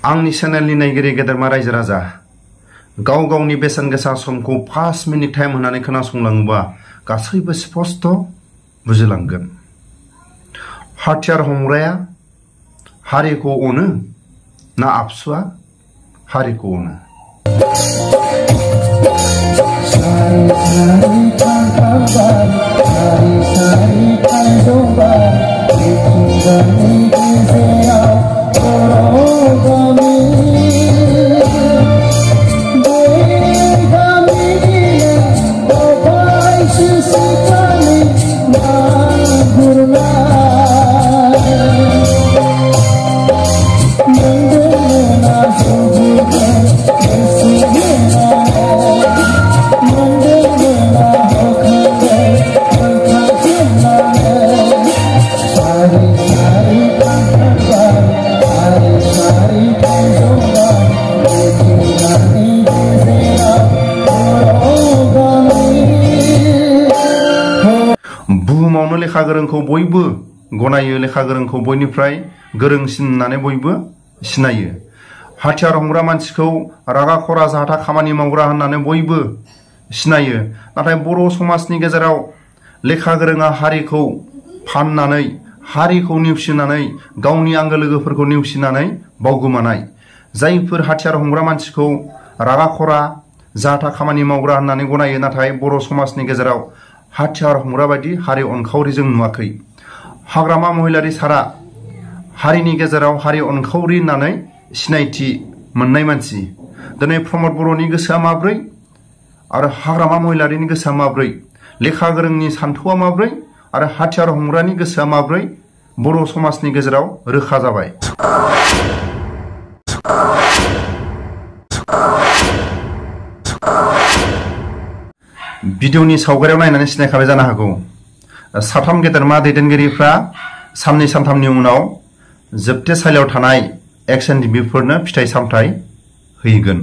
आंनि चेनेलनि नायगिरि गेदेरमा रायजो राजा गाव गावनि बेसेन गोसा समखौ 5 मिनिट टाइम होनानै खोनासंलाङोबा गासैबो स्पष्ट बुजिलांगोन। हाथियार हमग्राया हारिखौ अनो ना आबसुआ हारिखौ अनो? बुहुमावनो लेखा गोरोंखौ बयबो गनायो, लेखा गोरोंखौ बयनिफ्राय गोरोंसिन होननानै बयबो सिनायो। हाथियार हमग्रा मानसिखौ रागा खरा जाहाथा खामानि मावग्रा होननानै बयबो सिनायो। नाथाय बर' समाजनि गेजेराव लेखा गोरोङा हारिखौ फाननानै, हारिखौ नेवसिनानै, गावनि आंगो लोगोफोरखौ नेवसिनानै बावगोमानाय। जायफोर हाथियार हमग्रा मानसिखौ रागा खरा जाहाथा खामानि मावग्रा होननानै गनायो, नाथाय बर' समाजनि गेजेराव हाथियार हमग्रा बायदि हारि अनखावरि जों नुवाखै। हाग्रामा महिलारि सारा हारिनि गेजेराव हारि अनखावरि होननानै सिनायथि मोननाय मानसि। दिनै प्रमद बर'नि गोसोआ माब्रै आरो हाग्रामा महिलारिनि गोसोआ माब्रै, लेखा गोरोंनि सान्थौआ माब्रै आरो हाथियार हमग्रानि गोसोआ माब्रै बर' समाजनि गेजेराव रोखा जाबाय। भिडिअनि सावगारियाव नायनानै सिनायखाबाय जानो हागौ। साथाम गेदेरमा दैदेनगिरिफ्रा साननै सानथामनि उनाव जोबथेसालियाव थानाय एक्स-एनडिपिफोरनो फिथाइ सामथाइ हैगोन।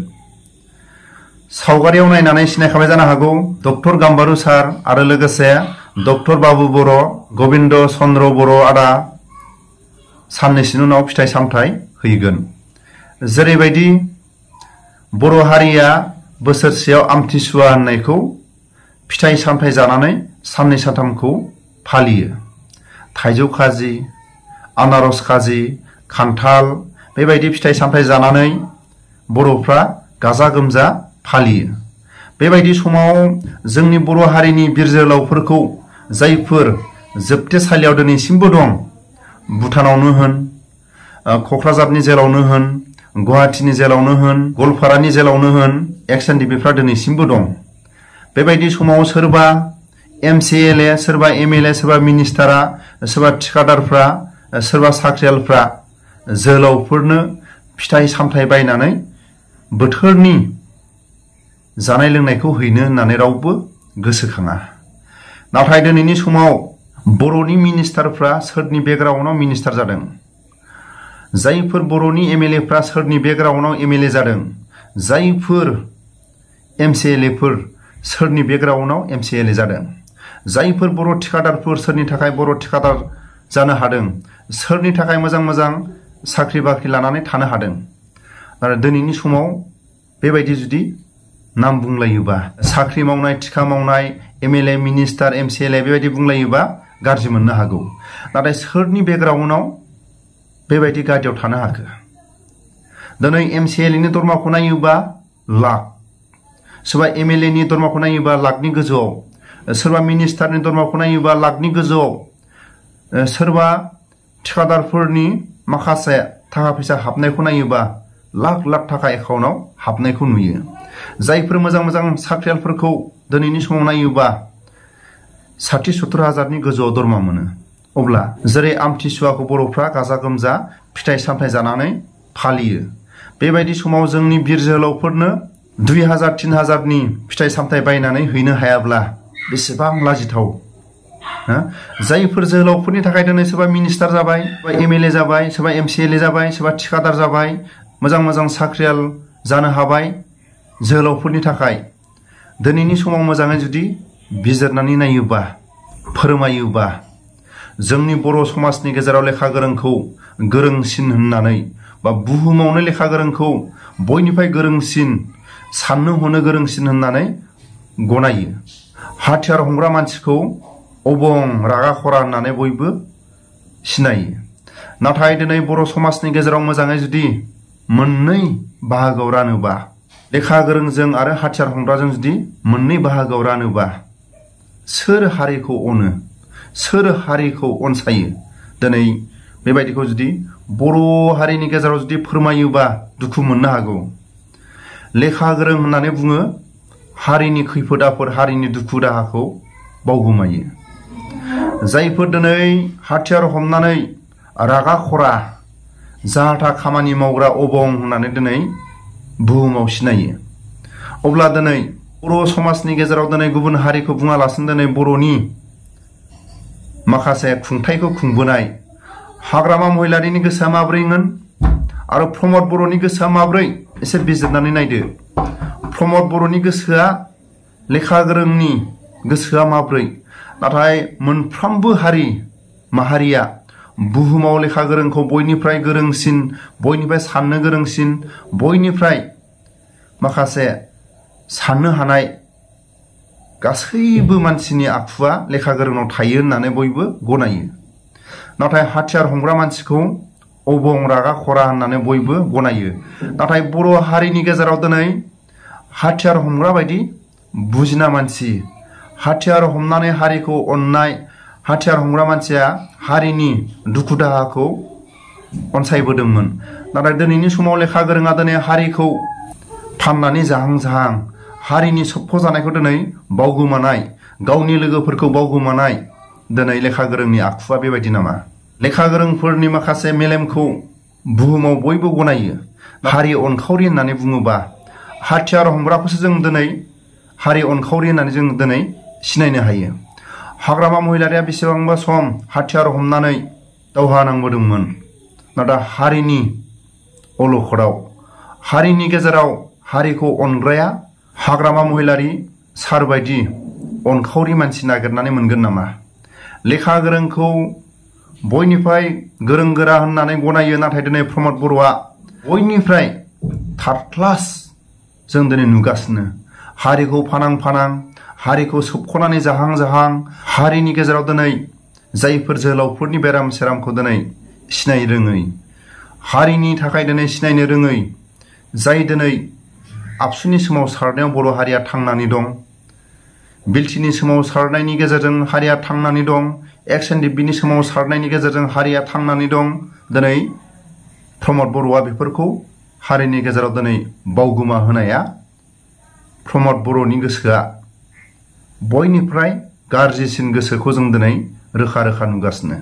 सावगारियाव नायनानै सिनायखाबाय जानो हागौ डक्टर गाम्बारु सार आरो लोगोसे डक्टर बाबु बर', गबिन्द चन्द्र बर' आदा साननैसोनि उनाव फिथाइ सामथाइ हैगोन। जेरैबायदि बर' हारिया बोसोरसेयाव आमथिसुवा होननायखौ फिथाइ सामथाइ जानानै साननै सानथामखौ फालियो। थाइजौ खाजि, आनारस खाजि, खान्थाल बेबायदि फिथाइ सामथाइ जानानै बर'फ्रा गाजा गोमजा फालियो। बेबायदि समाव जोंनि बर' हारिनि बिर जोहोलावफोरखौ जायफोर जोबथेसालियाव दिनैसिमबो दं, भुटानावनो होन, क'क्राझारनि जेलावनो होन, गुवाहाटीनि जेलावनो होन, गवालपारानि जेलावनो होन, एक्स-एनडिपिफ्रा दिनैसिमबो दं। बेबायदि समाव सोरबा MCLA, सोरबा MLA, सोरबा मिनिस्टारा, सोरबा थिखादारफ्रा, सोरबा साख्रियालफ्रा जोहोलावफोरनो फिथाइ सामथाइ बायनानै बोथोरनि जानाय लोंनायखौ हैनो होननानै रावबो गोसोखाङा। नाथाय दिनैनि समाव बर'नि मिनिस्टारफ्रा सोरनि बेकग्राउन्डआव मिनिस्टार जादों, जायफोर बर'नि MLAफ्रा सोरनि बेकग्राउन्डआव MLA जादों, जायफोर MCLAफोर सोरनि बेकग्राउन्डआव MCLA जादों, जायफोर बर' थिखादारफोर सोरनि थाखाय बर' थिखादार जानो हादों, सोरनि थाखाय मोजां मोजां साख्रि बाख्रि लानानै थानो हादों। आरो दिनैनि समाव बेबायदि जुदि नाम बुंलायोबा, साख्रि मावनाय, थिखा मावनाय, MLA, मिनिस्टार, MCLA बेबायदि बुंलायोबा गाज्रि मोननो हागौ। नाथाय सोरनि बेकग्राउन्डआव बेबायदि गादियाव थानो हाखो? दिनै MCLAनि दरमाखौ नायोबा लाख, सोरबा MLA नि दरमाखौ नायोबा लाखनि गोजौआव, सोरबा मिनिस्टारनि दरमाखौ नायोबा लाखनि गोजौआव, सोरबा थिखादारफोरनि माखासे थाखा फैसा हाबनायखौ नायोबा लाख लाख थाखा एकाउन्टआव हाबनायखौ नुयो। जायफोर मोजां मोजां साख्रियालफोरखौ दिनैनि समाव नायोबा 60-70 हाजारनि गोजौआव दरमा मोनो। अब्ला जेरै आमथिसुवाखौ बर'फ्रा गाजा गोमजा फिथाइ सामथाइ जानानै फालियो, बेबायदि समाव जोंनि बिर जोहोलावफोरनो 2000-3000नि फिथाइ सामथाइ बायनानै हैनो हायाब्ला बेसेबां लाजिथाव। जायफोर जोहोलावफोरनि थाखाय दिनै सोरबा मिनिस्टार जाबाय, सोरबा MLA जाबाय, सोरबा MCLA जाबाय, सोरबा थिखादार जाबाय, मोजां मोजां साख्रियाल जानो हाबाय, जोहोलावफोरनि थाखाय दिनैनि समाव मोजाङै जुदि बिजिरनानै नायोबा, फोरमायोबा जोंनि बर' समाजनि गेजेराव लेखा गोरोंखौ गोरोंसिन होननानै बा बुहुमावनो लेखा गोरोंखौ बयनिफ्राय गोरोंसिन साननो हनो गोरोंसिन होननानै गनायो। हाथियार हमग्रा मानसिखौ अबं रागा खरा होननानै बयबो सिनायो। नाथाय दिनै बर' समाजनि गेजेराव मोजाङै जुदि मोननै बाहागोआव रानोबा, लेखा गोरोंजों आरो हाथियार हमग्राजों जुदि मोननै बाहागोआव रानोबा, सोर हारिखौ अनो, सोर हारिखौ अनसायो, दिनै बेबायदिखौ जुदि बर' हारिनि गेजेराव जुदि फोरमायोबा दुखु मोननो हागौ। लेखा गोरों होननानै बुङो हारिनि खैफोद आफोद, हारिनि दुखु दाहाखौ बावगोमायो। जायफोर दिनै हाथियार हमनानै रागा खरा जाहाथा खामानि मावग्रा अबं होननानै दिनै बुहुमाव सिनायो, अब्ला दिनै बर' समाजनि गेजेराव दिनै गुबुन हारिखौ बुङालासिनो दिनै बर'नि माखासे खुंथायखौ खुंबोनाय हाग्रामा महिलारिनि गोसोआ माब्रैमोन आरो प्रमद बर'नि गोसोआ माब्रै एसे बिजिरनानै नायदो। प्रमद बर'नि गोसोआ लेखा गोरोंनि गोसोआ माब्रै? नाथाय मोनफ्रोमबो हारि माहारिया बुहुमाव लेखा गोरोंखौ बयनिफ्राय गोरोंसिन, बयनिफ्राय साननो गोरोंसिन, बयनिफ्राय माखासे साननो हानाय गासैबो मानसिनि आखुआ लेखा गोरोंनाव थायो होननानै बयबो गनायो। नाथाय हाथियार हमग्रा मानसिखौ अबं रागा खरा होननानै बयबो गनायो। नाथाय बर' हारिनि गेजेराव दिनै हाथियार हमग्रा बायदि बुजिना मानसि, हाथियार हमनानै हारिखौ अननाय, हाथियार हमग्रा मानसिया हारिनि दुखु दाहाखौ अनसायबोदोंमोन। नाथाय दिनैनि समाव लेखा गोरोङा दिनै हारिखौ फाननानै जाहां जाहां, हारिनि सोबख' जानायखौ दिनै बावगोमानाय, गावनि लोगोफोरखौ बावगोमानाय दिनै लेखा गोरोंनि आखुआ बेबायदि नामा? लेखा गोरोंफोरनि माखासे मेलेमखौ बुहुमाव बयबो गनायो। हारि अनखावरि होननानै बुङोबा हाथियार हमग्राखौसो जों दिनै हारि अनखावरि होननानै जों दिनै सिनायनो हायो। हाग्रामा महिलारिया बेसेबांबा सम हाथियार हमनानै दावहा नांबोदोंमोन। नाथाय हारिनि अलखदाव, हारिनि गेजेराव हारिखौ अनग्राया हाग्रामा महिलारि सार बायदि अनखावरि मानसि नागिरनानै मोनगोन नामा? लेखा गोरोंखौ बयनिफ्राय गोरों गोरा होननानै गनायो। नाथाय दिनै प्रमद बर'आ बयनिफ्राय थार्ड क्लास जों दिनै नुगासिनो। हारिखौ फानां फानां, हारिखौ सोबख'नानै जाहां जाहां, हारिनि गेजेराव दिनै जायफोर जोहोलावफोरनि बेराम सेरामखौ दिनै सिनाय रोङै, हारिनि थाखाय दिनै सिनायनो रोङै, जाय दिनै आबसुनि सोमावसारनायाव बर' हारिया थांनानै दं, बिलटिनि सोमावसारनायनि गेजेरजों हारिया थांनानै दं, एक्सएनडिपिनि सोमावसारनायनि गेजेरजों हारिया थांनानै दं। दिनै प्रमद बर'आ बेफोरखौ हारिनि गेजेराव दिनै बावगोमा होनाया प्रमद बर'नि गोसोआ बयनिफ्राय गाज्रिसिन गोसोखौ जों दिनै रोखा रोखा नुगासिनो।